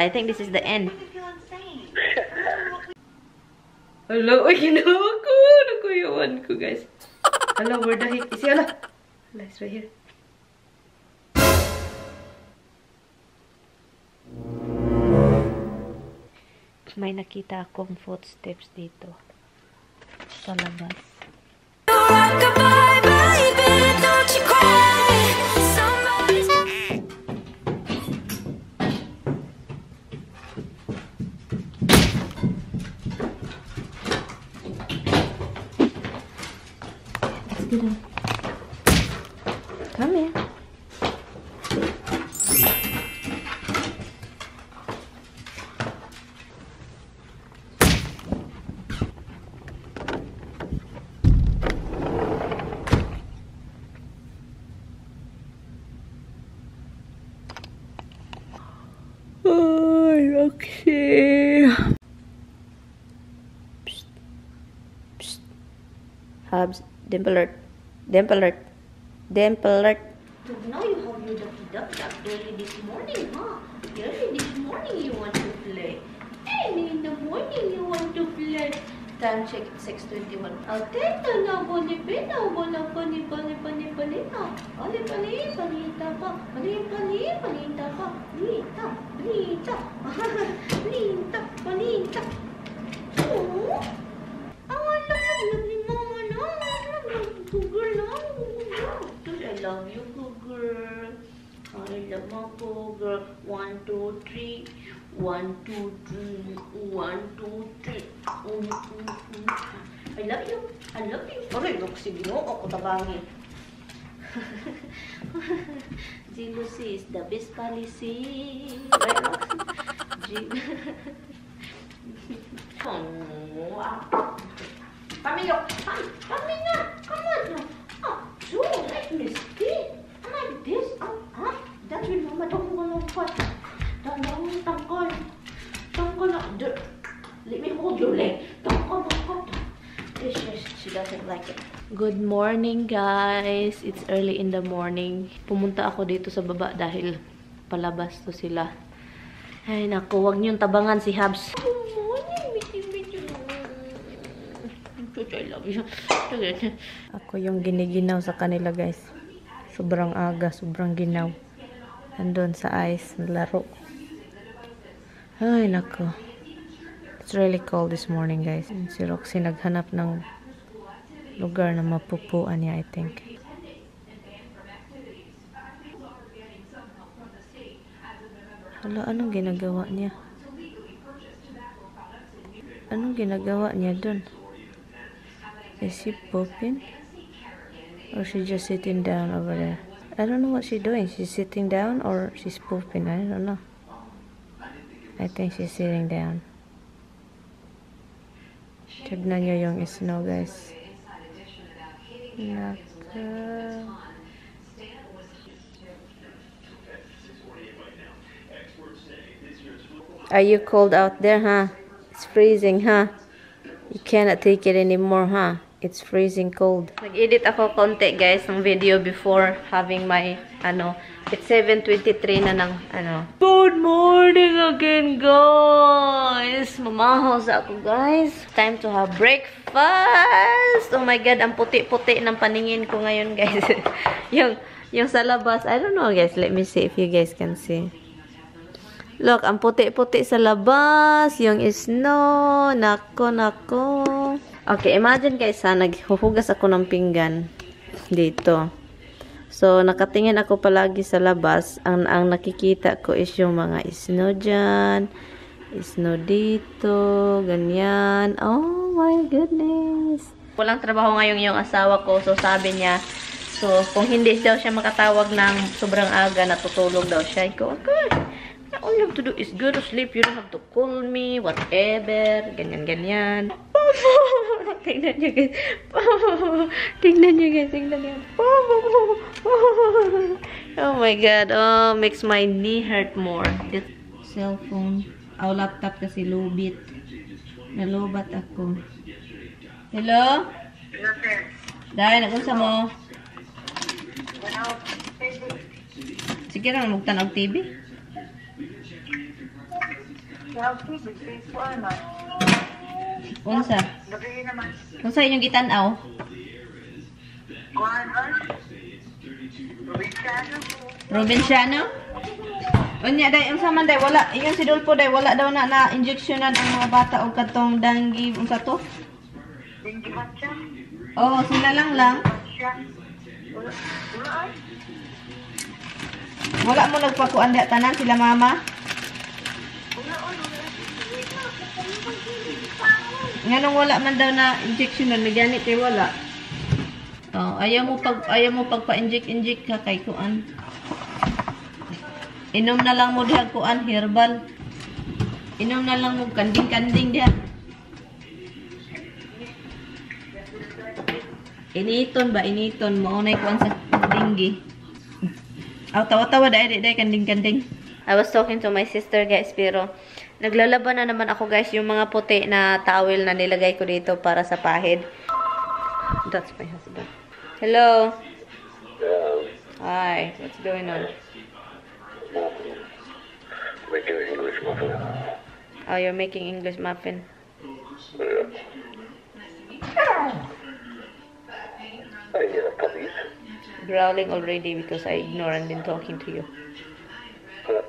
I think this is the end. Hello, ay, ginawa ko. Nakuyawan ko, guys. Hello, where the heck is he? Hala. Hala, it's right here. May nakita akong footsteps dito sa labas. Rock-a-bye, baby, don't you cry. Somebody's Let's get him. Come here. Oh, Roxy. Psst. Psst. Hubs, dimple alert. Dimple alert. Dimple alert. So now you have your ducky duck duck early this morning, huh? Early this morning you want to play. Early in the morning you want to play. Time check, 6:21. Atenta na bonipina, bona pani pani pani panita. Ali pani panita pa, ali pani panita pa, lita, lita, lita, panita. Oh, I love lovely mama na. Girl, I love you, good girl. I love my good girl. 1, 2, 3. 1, 2, 3. 1, 2, 3. I love you. I love you. Aray, look, sige no, ako tabangi. Jealousy is the best policy. Right, Roxy? Oh, Pamilyo, kami na. Come on. Ah, so, let me see. Like this. Ah, that's with mama. Don't go no what. Tangkol. Tangkol. Let me hold your leg. Tangkol, tangkol. She doesn't like it. Good morning, guys. It's early in the morning. Pumunta ako dito sa baba dahil palabas to sila. Ay, naku, wag niyong tabangan si Hubs. Good morning, Michi, Michi. I love you. Ako yung giniginaw sa kanila, guys. Sobrang aga, sobrang ginaw. Nandun sa ice, laro. Ay, nako. It's really cold this morning, guys. Si Roxy naghanap ng lugar na mapupuan niya, I think. Hala, anong ginagawa niya? Anong ginagawa niya dun? Is she pooping? Or she just sitting down over there? I don't know what she's doing. She's sitting down or she's pooping. I don't know. I think she's sitting down. Tignan niyo yung snow, guys. Naka. Are you cold out there, huh? It's freezing, huh? You cannot take it anymore, huh? It's freezing cold. Nag-edit ako konti, guys, ng video before having my, ano, it's 7:23 na ng, ano. Good morning again, guys! Mamahaw sa ako, guys. Time to have breakfast! Oh my God, ang puti-puti ng paningin ko ngayon, guys. Yung sa labas, I don't know, guys. Let me see if you guys can see. Look, ang puti-puti sa labas, yung snow, nako, nako. Okay, imagine guys ha, naghuhugas ako ng pinggan dito. So, nakatingin ako palagi sa labas. Ang nakikita ko is yung mga snow dyan, snow dito, ganyan. Oh my goodness. Walang trabaho ngayon yung asawa ko, so sabi niya, so kung hindi daw siya makatawag ng sobrang aga, natutulog daw siya. I go, okay. All you have to do is go to sleep. You don't have to call me, whatever. Ganyan, ganyan. Tingnan niyo, guys. Tingnan niyo, guys. Tingnan niyo. Oh my God. Oh, makes my knee hurt more. This cellphone. Oh, laptop kasi lubit. Nalubat ako. Hello? Dahil, nagunsa mo? Sige lang, magtanaw TV. Nagtubig, Facebook naman. Unsa? Gabi naman. Unsa inyong gitan-aw? Kuan ay. Probinsyano. Probinsyano? Unya day, unsa man day, wala ingon si Dolpo day, wala daw na na injectionan ang mga bata og katong dengue, unsa to? Dengue siya. Oh, sila lang lang. Siya. Wala, wala ay. Wala mo nagpakuan diha tanan sila mama. Wala ay, wala. Nganong wala man daw na injectionan, may gani kay wala. Oh, ayaw mo pagpa-inject inject ka kay kuan. Inom na lang mo diha kuan herbal. Inom na lang mo kanding-kanding diha. Initon ba initon mo nay kuan sa dengue. Aw, tawa-tawa dai dai kanding-kanding. I was talking to my sister, guys, pero naglalaban na naman ako, guys, yung mga puti na towel na nilagay ko dito para sa pahid. That's my husband. Hello. Hi, what's going on? Making an English muffin. Oh, you're making English muffin. Yeah. I hear puppies. Growling already because I ignore and been talking to you. Huh?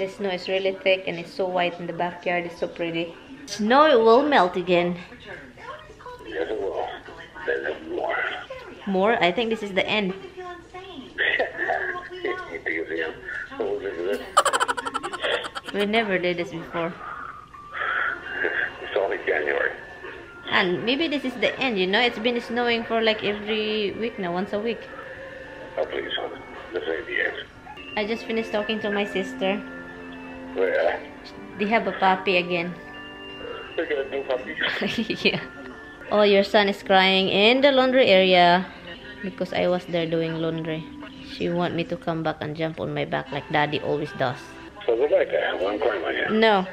The snow is really thick and it's so white in the backyard. It's so pretty. Snow will melt again. Yes, it will. There's more. More? I think this is the end. You think it's the end? Oh, this is it. We never did this before. It's only January. And maybe this is the end. It's been snowing for like every week now, once a week. Oh, please. This ain't the end. I just finished talking to my sister. Yeah. They have a puppy again. They're gonna do puppies. Yeah. Oh, your son is crying in the laundry area because I was there doing laundry. She want me to come back and jump on my back like daddy always does. So go back there. I'm crying on you. No.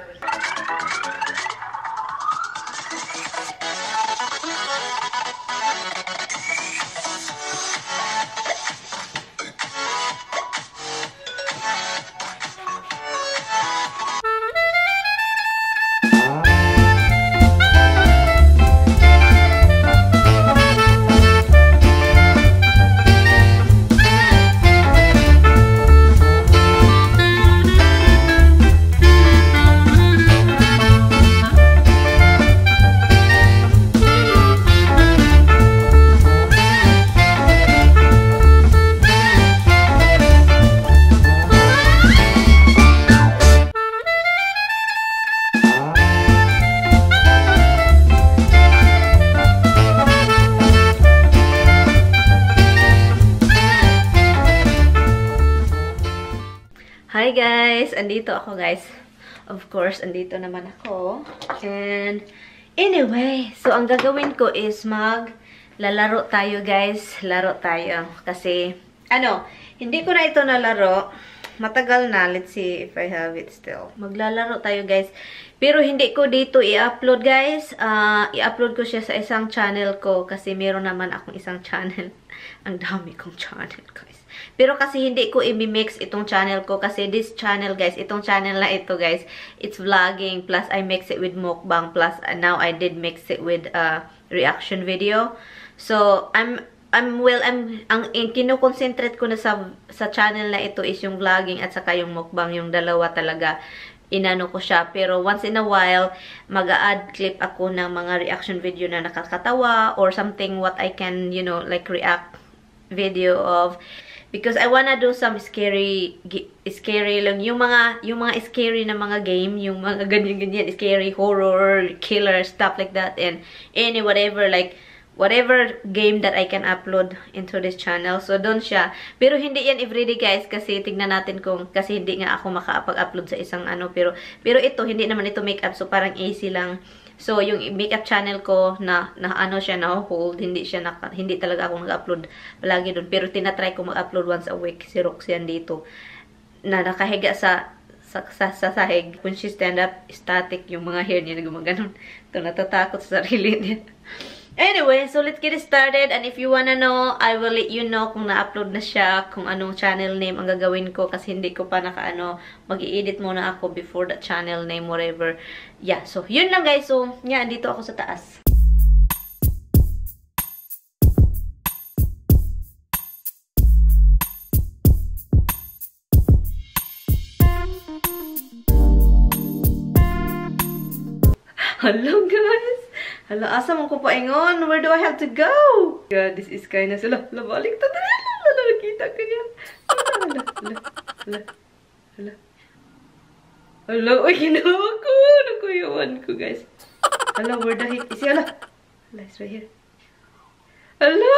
Hi guys! Andito ako, guys. Of course, andito naman ako. And anyway, so ang gagawin ko is maglalaro tayo, guys. Laro tayo. Kasi, ano, hindi ko na ito nalaro. Matagal na. Let's see if I have it still. Maglalaro tayo, guys. Pero hindi ko dito i-upload, guys. I-upload ko siya sa isang channel ko kasi meron naman akong isang channel. Ang dami kong channel, guys. Pero kasi hindi ko i-mix itong channel ko kasi this channel, guys, itong channel na ito, guys, it's vlogging plus I mix it with mukbang plus now I did mix it with reaction video. So, ang kino-concentrate ko na sa channel na ito is yung vlogging at saka yung mukbang, yung dalawa talaga. Inano ko siya. Pero once in a while, mag-a-add clip ako ng mga reaction video na nakakatawa or something what I can, like react video of. Because I wanna do some scary, scary lang. Yung mga scary na mga game, yung mga ganyan-ganyan, scary, horror, killer, stuff like that. And any whatever, like, whatever game that I can upload into this channel. So, doon siya. Pero hindi yan everyday, guys, kasi tignan natin kung, kasi hindi nga ako makapag-upload sa isang ano. Pero ito, hindi naman ito makeup. So, parang AC lang. So, yung makeup channel ko na ano siya, na hold, hindi talaga ako nag-upload palagi doon. Pero tinatry ko mag-upload once a week. Si Roxy dito, na nakahiga sa sahig. When she stand up, static yung mga hair niya na gumaganon. Ito, natatakot sa sarili niya. Anyway, so let's get started. And if you wanna know, I will let you know kung na-upload na siya, kung anong channel name ang gagawin ko kasi hindi ko pa nakaano, mag-i-edit muna ako before the channel name, whatever. Yeah, so yun lang guys. So, yeah, andito ako sa taas. Hello guys! Hala, asa man ko paingon? Where do I have to go? God, this is kinda sila. Hala, balik ta. Hala, nakita ka niya. Hala, hala, hala, hala. Hala, uy, ginawa ko. Nakuyawan ko, guys. Hala, where the heck is he? Hala. Hala, it's right here. Hala,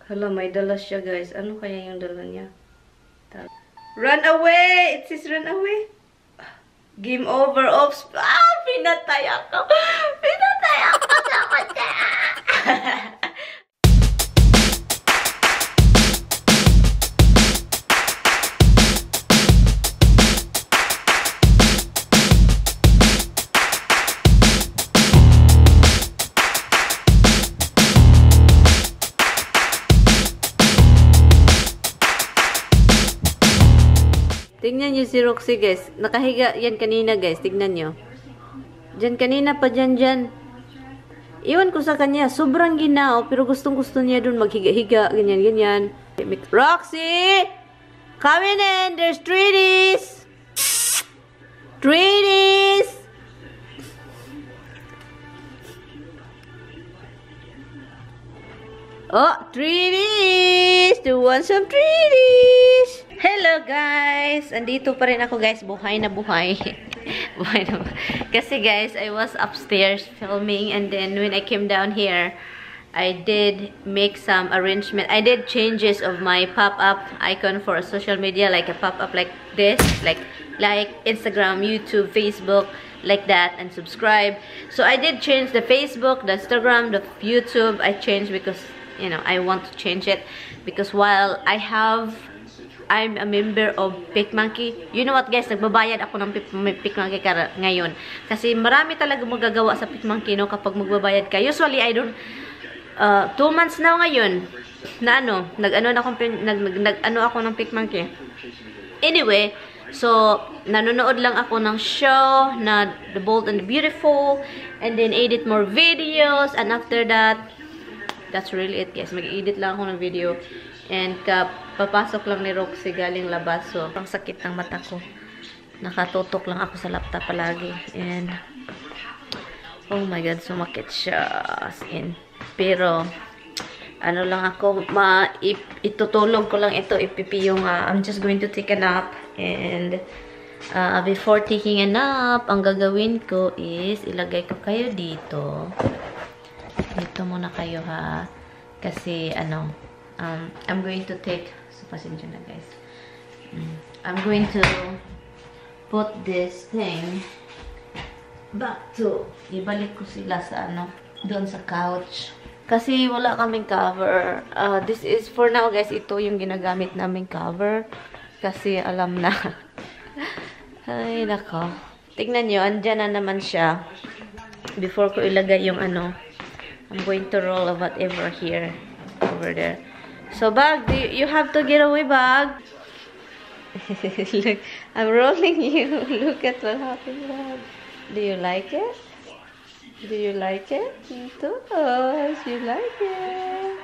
hala, may dala siya, guys. Ano kaya yung dala niya? Run away! It says run away. Game over. Oops. Ah! Pinatay ako. Pinatay ako sa kotse. Tingnan niyo si Roxy, guys. Nakahiga yan kanina, guys. Tingnan niyo. Diyan kanina pa, dyan, dyan. Iwan ko sa kanya. Sobrang ginao, pero gustong-gusto niya dun maghiga-higa. Ganyan, ganyan. Roxy! Coming in! There's treaties! Treaties! Oh, treaties! Do you want some treaties? Hello guys! Andito pa rin ako guys. Buhay na buhay. Buhay na buhay. Kasi guys, I was upstairs filming and then when I came down here, I did make some arrangement. I did changes of my pop-up icon for social media, like a pop-up like this, like Instagram, YouTube, Facebook, like that, and subscribe. So I did change the Facebook, the Instagram, the YouTube. I changed because, you know, I want to change it because while I'm a member of PicMonkey. You know what guys, nagbabayad ako ng PicMonkey ngayon. Kasi marami talaga magagawa sa PicMonkey, no, kapag magbabayad ka. Usually, I don't, 2 months now ngayon, na ano, nag-ano ako ng PicMonkey. Anyway, so, nanonood lang ako ng show na The Bold and the Beautiful, and then edit more videos, and after that, that's really it guys. Mag-edit lang ako ng video. And papasok lang ni Roxy galing labas. So, ang sakit ng mata ko. Nakatutok lang ako sa laptop palagi. And, oh my God, sumakit siya. As in. Pero, ano lang ako, itutulog ko lang ito. Ipipi yung, I'm just going to take a nap. And, before taking a nap, ang gagawin ko is, ilagay ko kayo dito. Dito muna kayo, ha. Kasi, ano, I'm going to take, so pasensya na guys. I'm going to put this thing back to, ibalik ko sila sa ano, doon sa couch. Kasi wala kaming cover. This is for now guys, ito yung ginagamit naming cover. Kasi alam na. Ay, nako. Tignan nyo, andyan na naman siya. Before ko ilagay yung ano, I'm going to roll whatever here, over there. So, Bag, you have to get away, Bag. Look, I'm rolling you. Look at what happened, Bag. Do you like it? Do you like it? Yes, you like it.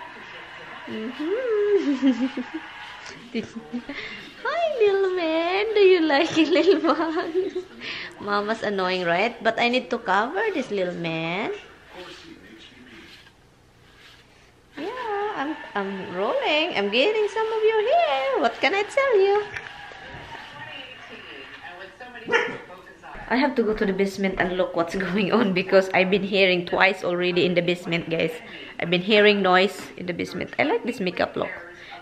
Hi, little man. Do you like it, little man? Mama's annoying, right? But I need to cover this little man. Yeah, I'm rolling. I'm getting some of your hair. What can I tell you? I have to go to the basement and look what's going on because I've been hearing twice already in the basement, guys. I've been hearing noise in the basement. I like this makeup look.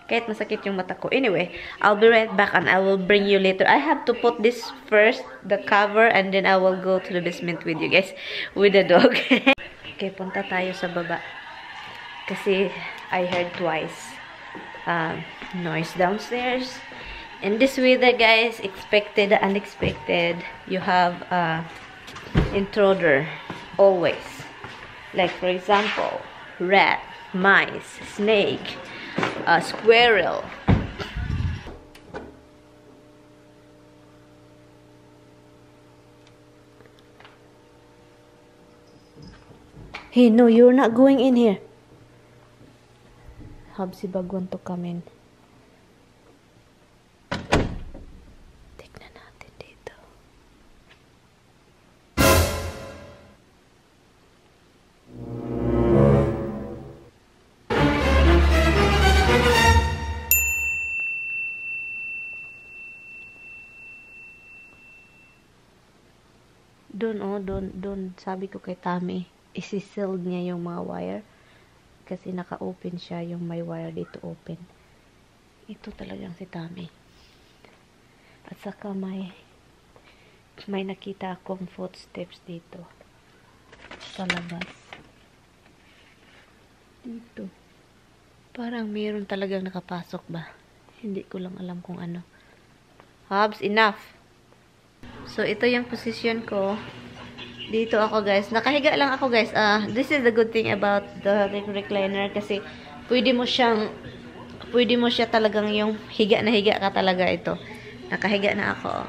Kahit masakit yung mata ko. Anyway, I'll be right back and I will bring you later. I have to put this first, the cover, and then I will go to the basement with you guys, with the dog. Okay, punta tayo sa baba. Kasi I heard twice noise downstairs. And this weather, guys, expected, unexpected. You have intruder. Always. Like for example, rat, mice, snake, a squirrel. Hey, no, you're not going in here. Hubsy bag want to come in. Tignan natin dito. Doon, oh, doon, doon. Sabi ko kay Tommy, isi-sealed niya yung mga wire. Kasi naka-open siya, yung may wire dito open. Ito talagang si Tommy. At saka may nakita akong footsteps dito. Sa labas. Dito. Parang meron talagang nakapasok ba? Hindi ko lang alam kung ano. Hubs, enough! So, ito yung position ko. Dito ako, guys. Nakahiga lang ako, guys. This is the good thing about the recliner kasi pwede mo siya talagang yung higa na higa ka talaga ito. Nakahiga na ako.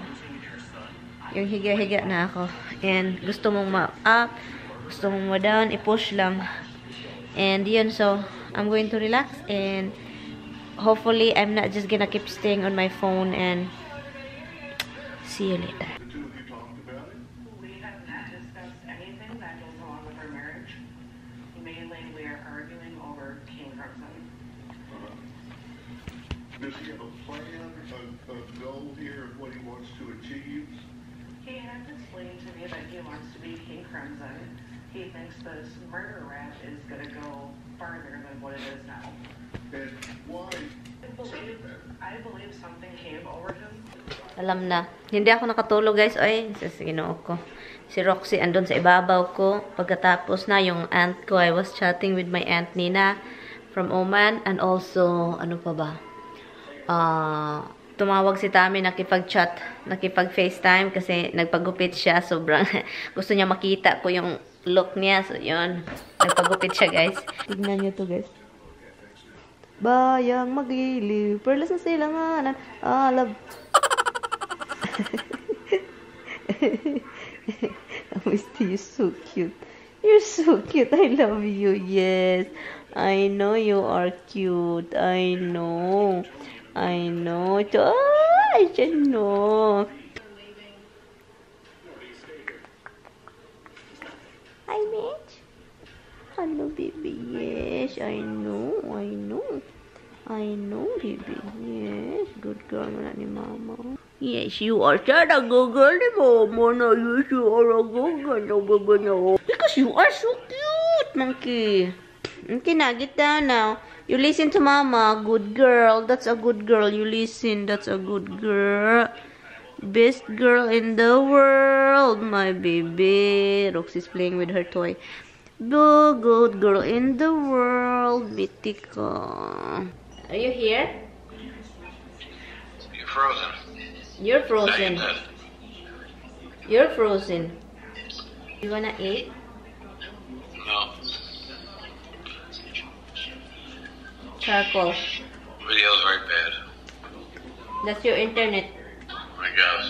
Yung higa-higa na ako. And gusto mong ma-up, gusto mong ma-down, i-push lang. And yun, so I'm going to relax and hopefully I'm not just gonna keep staying on my phone and see you later. We have not discussed anything that goes along with our marriage. Mainly, we are arguing over King Crimson. Does he have a plan, a goal here of what he wants to achieve? He has explained to me that he wants to be King Crimson. He thinks this murder rap is going to go farther than what it is now. And why? I believe something came over him. Alam na. Hindi ako nakatulog, guys. Ay, sa Ginoo ko. Si Roxy andun sa ibabaw ko. Pagkatapos na yung aunt ko, I was chatting with my aunt Nina from Oman. And also, ano pa ba? Tumawag si Tommy, nakipag-chat, nakipag-FaceTime kasi nagpagupit siya. Sobrang gusto niya makita ko yung look niya. So, yun. Nagpagupit siya, guys. Tignan niyo to, guys. Bayang magiliw, perlas na silanganan, alab. Misty, you're so cute. You're so cute. I love you. Yes. I know you are cute. I know. I know. I just know. Hi, Mitch. Hello, baby. Yes, I know. I know. I know, baby. Yes, good girl na ni Mama. Yes, you are such a good girl ni Mama. No, yes, you are a good girl. No, baby, no. Because you are so cute, monkey. Okay na, get down now. You listen to Mama. Good girl. That's a good girl. You listen. That's a good girl. Best girl in the world, my baby. Roxy's playing with her toy. The good girl in the world, Mitika. Are you here? You're frozen. You're frozen. You're frozen. You wanna eat? No. Charcoal. Video's very bad. That's your internet. I guess.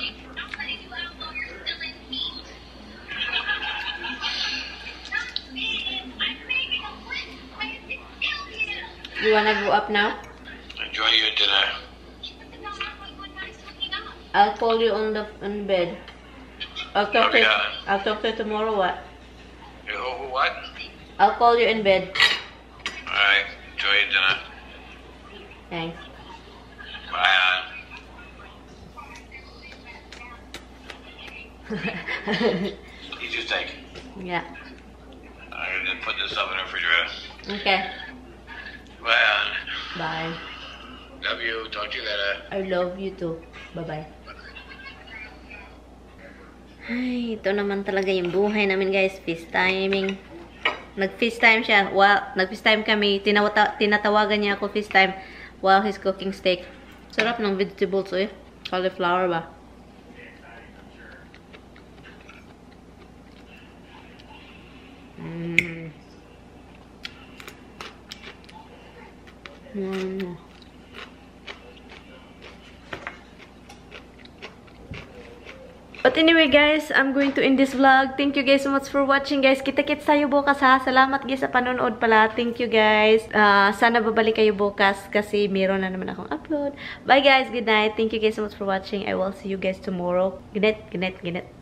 You wanna go up now? Enjoy your dinner. I'll call you on the bed. I'll talk to you tomorrow. What? What? I'll call you in bed. All right. Enjoy your dinner. Thanks. Bye. Eat your steak. Yeah. I'm gonna put this up in the refrigerator. Okay. Bye. Bye. Love you. Talk to you later. I love you too. Bye-bye. Ay, ito naman talaga yung buhay namin, guys. FaceTiming. Nag-FaceTime siya. Well, nag-FaceTime kami. Tinatawagan niya ako FaceTime while he's cooking steak. Sarap ng vegetables, eh. Cauliflower ba? But anyway, guys, I'm going to end this vlog. Thank you guys so much for watching, guys. Kita-kits tayo bukas, ha. Salamat, guys, sa panonood pala. Thank you, guys. Sana babalik kayo bukas kasi meron na naman akong upload. Bye, guys. Good night. Thank you guys so much for watching. I will see you guys tomorrow. Good night, good night, good night.